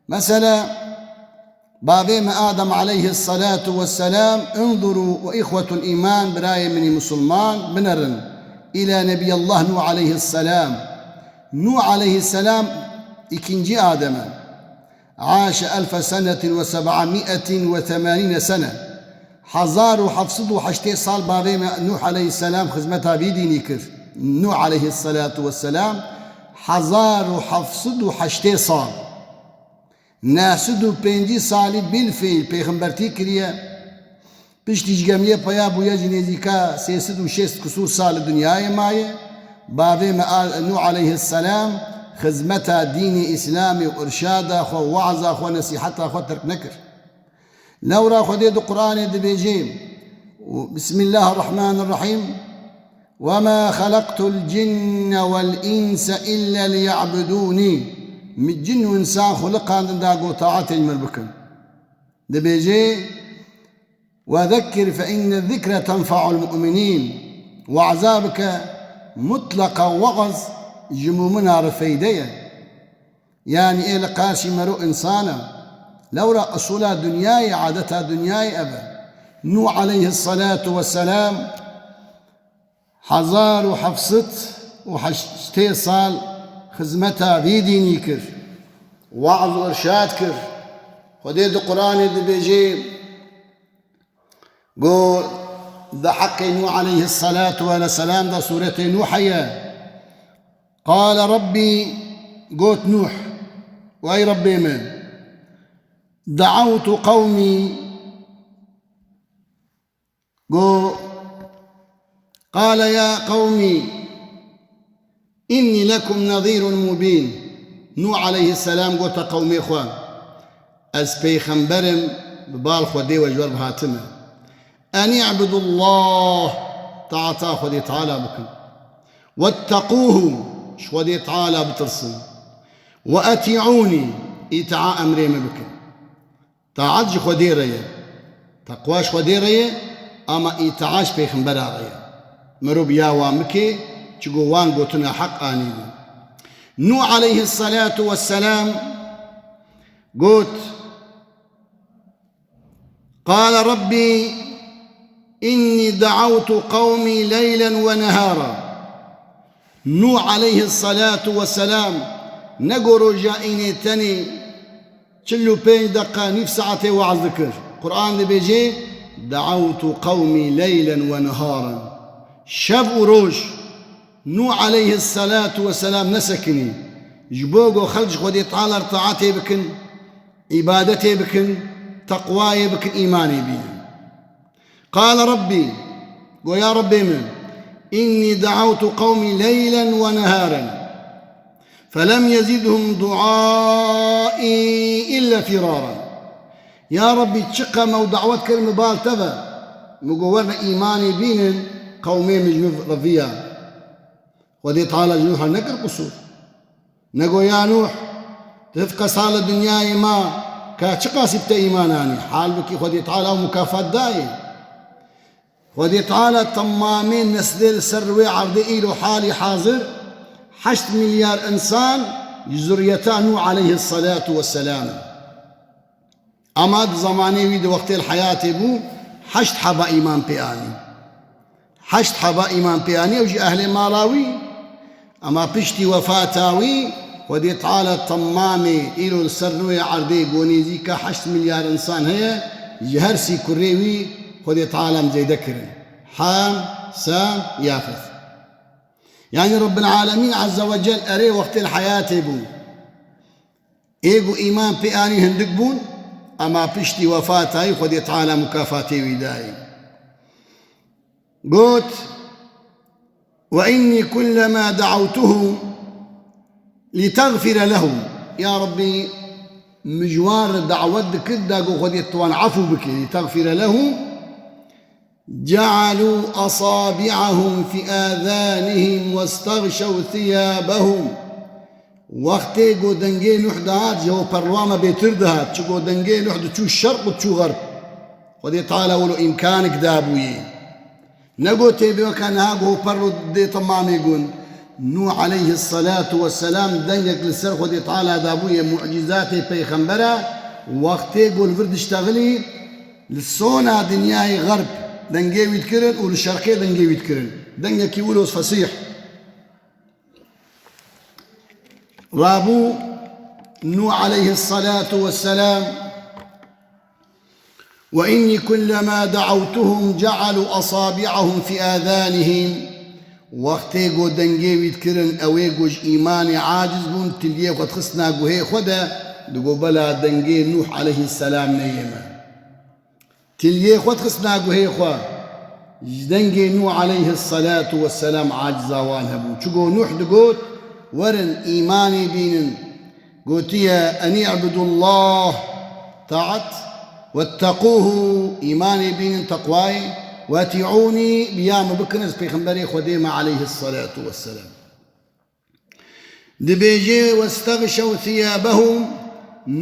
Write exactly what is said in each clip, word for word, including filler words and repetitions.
Mesela, bavê me Adem aleyhissalatu vesselam, انظروا وإخوة الإيمان, birayê min î musulman, binerin, إلى نبي الله نوح عليه السلام. Nuh aleyhisselam ikinci Adem e. عاش ألف سنة وسبعمائة وثمانين سنة. Hezar û heft sed û heştê sal bavê me Nuh aleyhisselam xizmeta vî dînî kir. Nuh aleyhissalatu vesselam hezar û heft sed û heştê sal. Neh sed û pêncî salî bilfîl pêxembertî kiriye. Piştî ji gemiyê peya bûye, ji nêzîka sê sed û şêst kusûr sal li dinyayê maye. Bavê me a-, Nûh aleyhisselam xizmeta dînê Îslamê û irşada xwe, we'za xwe, nesîheta xwe terk nekir. Lewra Xwedê di Qur'anê dibêje, Bismillahirrahmanirrahîm, وما خلقت الجن والإنس إلا ليعبدون. Min cin û însan xuliqandin da ku taetê ji min bikin. Dibêje, وذكر فإن الذكرى تنفع المؤمنين. We'za bike, mutleqa we'z ji mumina re feyde ye. Yanî ê li qarşî mero însan e. Lewra usûla dinyayê, adeta dinyayê ev e. Nûh aleyhissalatu vesselam hezar û heft sed û heştê sal xizmeta vî dînî kir. We'z û irşad kir. Xwedê di Qur'anê dibêje, got, di heqê Nûh aleyhissalatu vesselam de sûretê Nûh heye. قال ربي, got Nûh, ey Rebbê min, دعوت قومي, got, قال يا قوم إني لكم نذير مبين. Nûh aleyhisselam gote qewmê xwe, ez pêxember im, bi bal Xwedê we ji we re hatime. أن اعبدوا الله, taeta Xwedê Teala bikin. واتقوه, ji Xwedê Teala bitirsin. وأطيعوني, îtia emrê min bikin. Taet ji Xwedê re ye. Teqwa ji Xwedê re ye, ama îtia ji pêxembera re ye. Mirov ya wan bike, çigo wan gotina heq anîbû. Nûh aleyhissalatu vesselam got, قال رب إني دعوت قومي ليلا ونهارا. Nûh aleyhissalatu vesselam ne ku roja înê tenê çil û pênc deqa, nîv saetê we'z dikir. Qur'an dibêje, دعوت قومي ليلا ونهارا. Şev û roj Nûh aleyhissalatu vesselam nesekinî. Ji bo ku xelk ji Xwedê Teala re taetê bikin, îbadetê bikin, teqwayê bikin, îmanê bînin. قال رب, got ya Rebbê min, إني دعوت قومي ليلا ونهارا فلم يزدهم دعائي إلا فرارا. Ya Rebbî, çi qeme û dawet kirim li bal te ve, min got, werine îmanê bînin, qewmê min ji min reviya. Xwedê Teala ji Nûh re nekir qisûr. Nego ya Nûh, tu hevka sal li dinyayê ma, ka çiqasî bi te îman anî? Hal bikî Xwedê Teala ew mukafat dayê. Xwedê Teala temamê neslê li ser rûyê erdê îro halî hazir heşt milyar însan ji zuriyeta Nûh aleyhissalatu vesselam in. Ama di zemanê wî, di wextê li heyatê bû, heşt heba îman pê anî. Heşt heba îman pê anî, ew jî ehlê mala wî. Ama piştî wefata wî, Xwedê Teala temamê îro li ser rûyê erdê, ku nêzîka heşt milyar însan heye, ji her sî kurê wî Xwedê Teala em zêde kirin. Ham, Sam, Yafet. Yanî Rebbil Alemîn Azze ve Cel erê wextê li heyatê bû. Ê ku îman pê anî hindik bûn, ema piştî wefata wî Xwedê Teala mukafatê wî dayî. Got, وإني كلما دعوتهم لتغفر لهم. Ya Rebbî, min ji wan re dawet dikir, da ku Xwedê tu wan efû bike, لتغفر لهم. جعلوا أصابعهم في آذانهم واستغشوا ثيابهم. Wextê ku dengê Nuh dihat, ji hoperluwa me bêtir dihat. Çi ku dengê Nuh diçû şerq û diçû xerb. Xwedê Teala wilo îmkanik dabûyê. Ne ku tê bê weka niha ku hoperlo dê temamê gun. Nûh aleyhisselatu vesselam dengek li ser Xwedê Teala dabûye mucîzatê peyxembera, wextê ku li vir diştexilî, li sona dinyayê xerb dengê wî dikirin û li şerqê dengê wî dikirin. Dengekî wilo fesîh. Rabû Nûh aleyhisselatu vesselam, وإني كلما دعوتهم جعلوا أصابعهم في آذانهم. Wextê ku dengê wî dikirin, ew ê ku ji îmanê aciz bûn, tiliyê xwe dixistina guhê xwe de, digo bela dengê Nûh aleyhisselam neyê me. Tiliyê xwe dixistina guhê xwe, ji dengê Nûh aleyhisselatu vesselam aciza wan hebû. Çigo Nûh digot, werin îmanê bînin. Gotiye, "En i'budullah, taat, wettequhu, îmanê bînin, teqwayê, weti'ûnî, biya min bikin, ez pêxemberê Xwedê me aleyhisselatu vesselam." Dibêje, "Westexşew thiyabehum",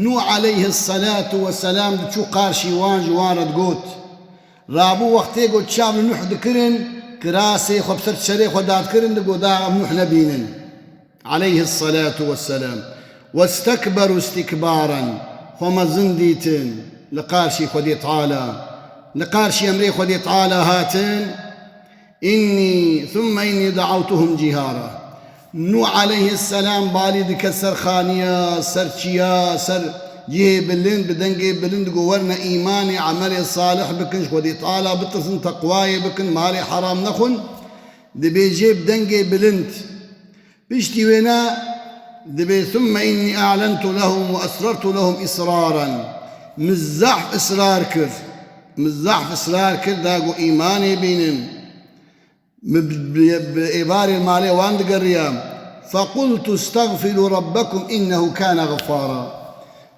Nûh aleyhisselatu vesselam diçû qarşî wan, ji wan re digot. Rabû wextê ku çav li Nûh dikirin, kirasê xwe bi ser çerê xwe dadikirin, digot, "Da em Nûh nebînin." Aleyhisselatu vesselam. Westekberu istikbaran. Xwe mezin dîtin li qarşî Xwedê Teala. Li qarşî emrê Xwedê Teala hatin. Inni, thumme inni da'awtuhum cihara. Nûh aleyhisselam balî dike ser xaniya, ser çiya, ser cihê bilind, bi dengê bilind digo, "Werine îmanê, emelê salih bikin, ji Xwedê Teala bitirsin, teqwayê bikin, malê heram nexwin." Dibêje bi dengê bilind. Piştî wêne dibê, "Thumme inni a'lentu lehum ve esrartu lehum israran." Min zehf israr kir. Min zehf israr kir, da ku îmanê bînin. Min bi, bi, bi êvarê malê wan digeriya. "Fequltu istexfiru rabbekum innehu kâne ğeffara."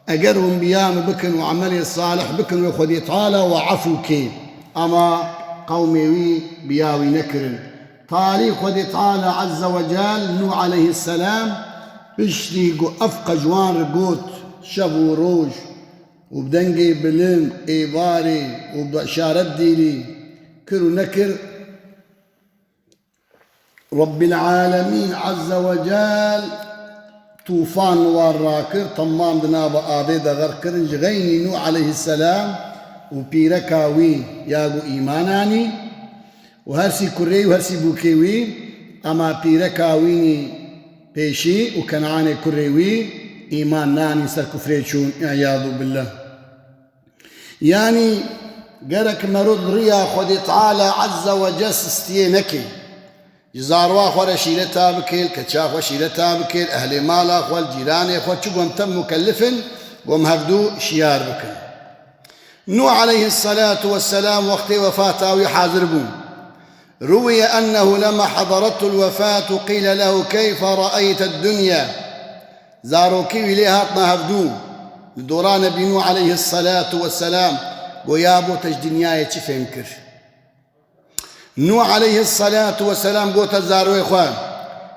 Eger hûn biya min bikin û emelê salih bikin wê Xwedê Teala we efû kê. Ama qewmê wî biya wî nekirin. Talî Xwedê Teala Azze ve Cel Nûh aleyhisselam piştî ku ev qe ji wan re got, şev û roj û bi dengê bilind, êvarê û bi işaret dîlî kir û nekir, Rabbil Alemîn Azze ve Cel tûfan li wan rakir, temam di nava avê de xerq kirin, ji xeynî Nûh aleyhisselam û pîreka wî ya ku îman anî û hersî kurê wî û hersî bûkê wî, ema pîreka wînî pêşî û Kenanê kurê wî îman nanî, ser kufrê çûn, îyazû billah. Yanî gerek merod riya Xwedê Teala Azze ve Cel sistiyê neke. Ji zarwa xwe re şîreta bike, li keça xwe şîreta bike, li ehlê mala xwe, li cîranê xwe, çi gom tev mukellif in, gom hevdû şiyar bikin. Nûh aleyhisselatu vesselam wextê wefata wî hazir bû. Ruwiye ennehu lema hadaratul wefatu qîle lehu keyfe re'eyted dunya. Zarokî wî lê hatna hevdû. Li dora Nebî Nûh aleyhisselatu vesselam goya bo te ji dinyayê çi fêm kir? Nûh aleyhisselatu vesselam gote zarwê xwe,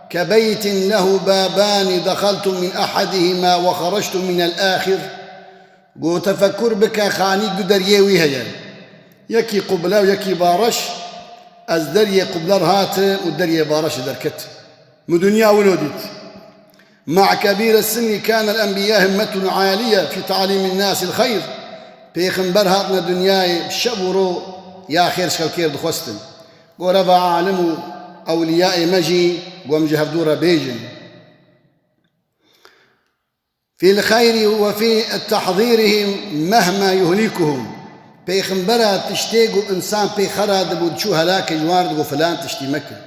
"Kebeytin lehu babani dexeltu min ehedihima ve xeractu minel axir." Go tefekkur bike, xanî du deriyê wî heye. Yekî qubla û yekî bareş. Ez deriyê qubla re hatim û deriyê bareş re derketim. Min dinya wilo dît. Ma'a kebîre sinni kânel enbiyâ himmetun aliye fî ta'lîmin nâsil xeyr. Pêxember hatine dinyayê, şev û ro ya xêr ji xelkê re dixwestin. Go reva alim û ewliyayê me jî gom ji hevdû re bêjin. Fîl xeyrî ve fî tehzîrihim mehma yuhlîkuhum. Pêxembera tiştê ku însan pê xera dibû, diçû helakê ji wan re digot, filan tiştî mekin.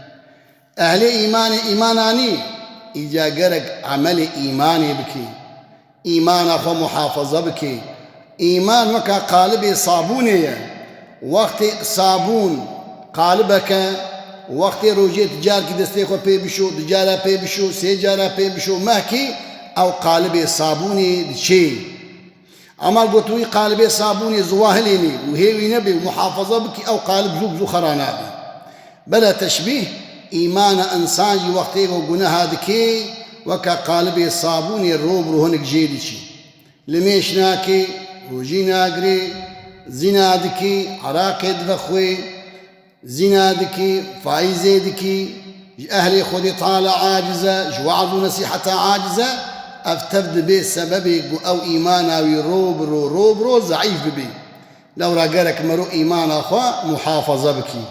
Ehlê îmanê îman anî, îca gerek emelê îmanê bikî. Îmana xwe muhafaza bikî. Îman weka qalibê sabûnê ye. Wextê sabûn qalibeke, wextê rojê tu carkî destê xwe pê bişo, du cara pê bişo, sê cara pê bişo, mehkî ew qalibê sabûnê diçê. Ema got wî qalibê sabûnê ziwa hilênî û hê wî nebê û muhafaza bikî, ew qalib zû bi zû xera nabe. Bela teşbîh, îmana însan jî wextê ku guneha dikê, weke qalibê sabûnê ro bi ro hinek jê diçî. Limêj nakê, rojî nagirê, zîna dikî, eraqê divexwê, zîna dikî, faîzê dikî, Ji ehlê Xwedê Teala aciz e, ji we'z û nesîheta aciz e, ev tev dibe sebebê ku ew îmana wî ro bi ro, ro bi ro zeîf bibe. Lewra gerek mero îmana xwe muhafaza bikî.